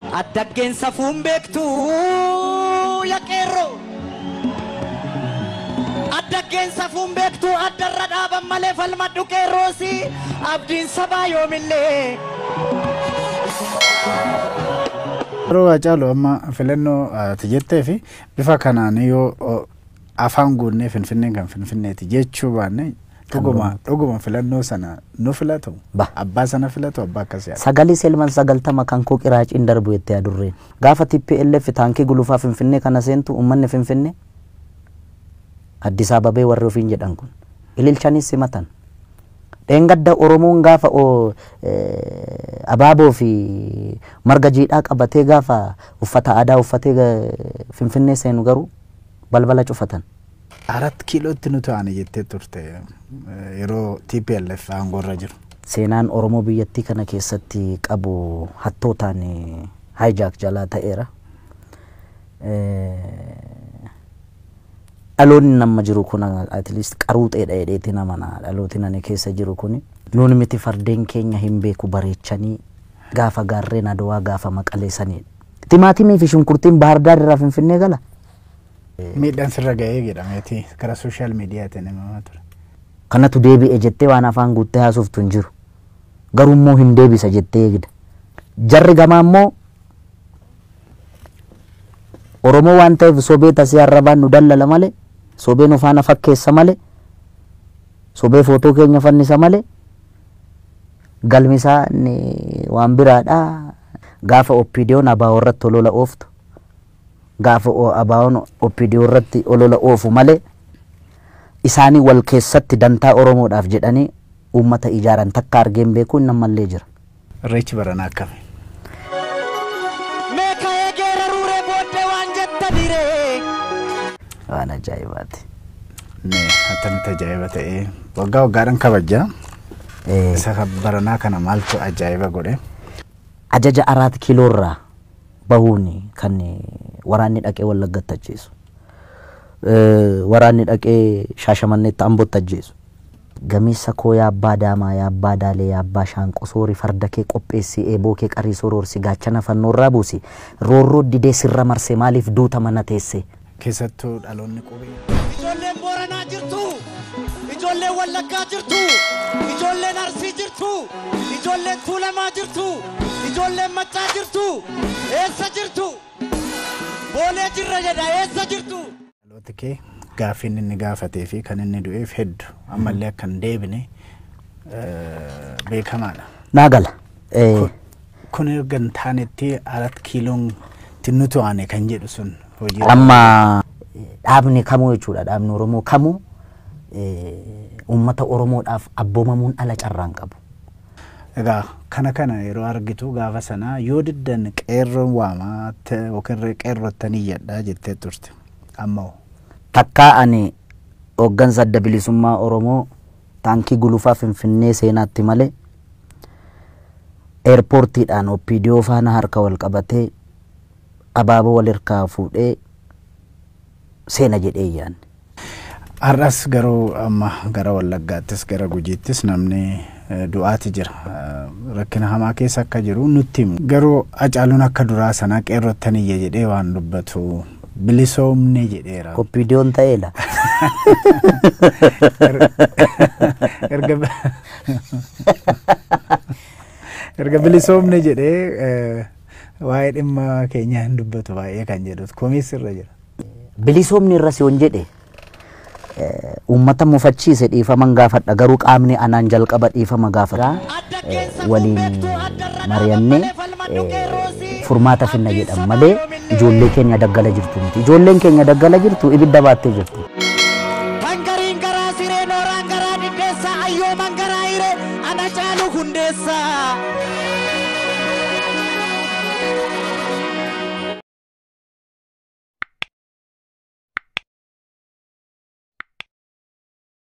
Addaggeen safuun beektu yaa qeerroo. Addaggeen safuun beektu addarra dhaaban malee falmadhu qeerroosi abdiin sabaa yoomillee. Yeroo Hacaaluu amma filannoo ati jettee fi bifa kanaan yoo afaan guunnee Finfinneen kan Finfinneeti jechuu baanne, dhuguma filannoo sana nu filatu, abbaa sana filatu, abbaa akkas yaada. Sagalee selman 90 kan koo qiraaciin darbu jettee adurreen. Gaafa TPLF taankii gulufaa Finfinnee kana seentu, uummanni Finfinnee Addis Ababee warri ofiin jedhan kun ililchanis simatan. Dheengadda Oromoon gaafa abaaboo fi marga jiidhaa qabatee, gaafa uffata aadaa uffatee Finfinnee seenu garuu balbala cufatan. Arat kiilootti nu ta'ani jettee turte yeroo TPLF aangoorra jiru. Seenaan Oromoo biyyattii kana keessatti qabu hattootaan hijack jalaa ta'eera. Dhaloonni nama jiru kun at least qaruuxeedha jedheeti nama na dhalooti nani keessa jiru kun, nuun miti fardeen keenya hin beeku bareechanii gaafa gaarreen Adawaa gaafa maqaleessanidha. Timaatimii fi shunkurtiin Baahir irraa Finfinnee gala. Miidhaan sirra ga'ee jedhameeti karaa social mediaatiin himamaa ture. Kanatu deebi'e jettee waan afaan guuttee haasoftu hin jiru. Garuu immoo hin deebisa jettee eegda. Jarri gamaa immoo Oromoo waan ta'eef sobee tasii arrabaan nu dallala malee, sobee nu faana fakkeessa malee, sobee footoo keenya fannisa malee, galmi isaa waan biraadha. Gaafa OPDO'n ABO irratti olola ooftu, gaafa ABO'n OPDO irratti olola oofu malee, isaanii wal keessatti dantaa Oromoodhaaf jedhanii uummata ijaaran takka argeen beeku, inni ammallee jira. Irreechi baranaa akkami? Mee ka'ee geeraruuree booddee waan jettaniree. Waan ajaa'ibaati. Mee attamitti ajaa'iba ta'ee waggaa waggaadhaan kabajaa? Isa baranaa kana maaltu ajaa'iba godhe? Ajaja Araat Kiiloorraa bahuun kan waraanni dhaqee Wallaggatti ajjeesu. Waraanni dhaqee Shaashamanneetti, Ambootti ajjeesu. Gameessa koo, yaa abbaa daamaa, yaa abbaa daalee, yaa abbaa shaanqoo, soori farda kee qopheessi, eeboo kee qarii soroorsi, gaachana fannoorraa buusi, roorroo didee sirra marse, maaliif duuta mana teesse. Keessattuu dhaloonni qubee. Ijoolleen Booranaa jirtu. Ijoolleen Wallaggaa jirtu. Ijoolleen Arsii jirtu. Ijoolleen Tuulamaa jirtu. Ijoolleen Maccaa jirtu. Eessa jirtu? Boolee jirra jedha, eessa jirtu? Dhalooti kee gaaffiin inni gaafatee fi kan inni du'eef hedduu ammallee akka hin deebine beekamaadha. Naa gala. Kun erga hin taanetti Arat Kiiloon nu to'ane kan jedhu sun hojii. Amma dhaabni kamuu jechuudha, dhaabni Oromoo kamuu uummata Oromoodhaaf abboomamuun ala carraan qabu. Egaa kana yeroo argitu gaafa sanaa yoo diddan qeerroon waamaa yookiin qeerrottanii iyyadhaa jettee turte. Amma hoo? Takkaa ani hooggansa Adda Bilisummaa Oromoo taankii gulufaa Finfinnee seenaatti malee eerpoortiidhaan OPDO faana harka wal qabatee abaaboo wal harkaa fuudhee seena jedhee yaanne. Har'as garuu amma gara Wallaggaattis gara Gujiittis namni du'aati jira. Rakkina hamaa keessa akka jiru nutti himu. Garuu Hacaaluun akka duraa sanaa qeerrottan iyya jedhee waan dubbatu bilisoomne jedheera. OPDO'n ta'eela. Erga bilisoomne jedhee waa'ee dhimma keenyaa hin dubbatu baay'ee kan jedhutu komiis irra jira. Bilisoomni irra si jedhe uummata mufachiise, dhiifaman gaafadha, garuu qaamni anaan jalqaba dhiifama gaafadha. Waliin mari'annee furmaata finna jedhan malee ijoollee keenya daggala jirtu miti. Ijoolleen keenya daggala jirtu ibidda baattee jirti.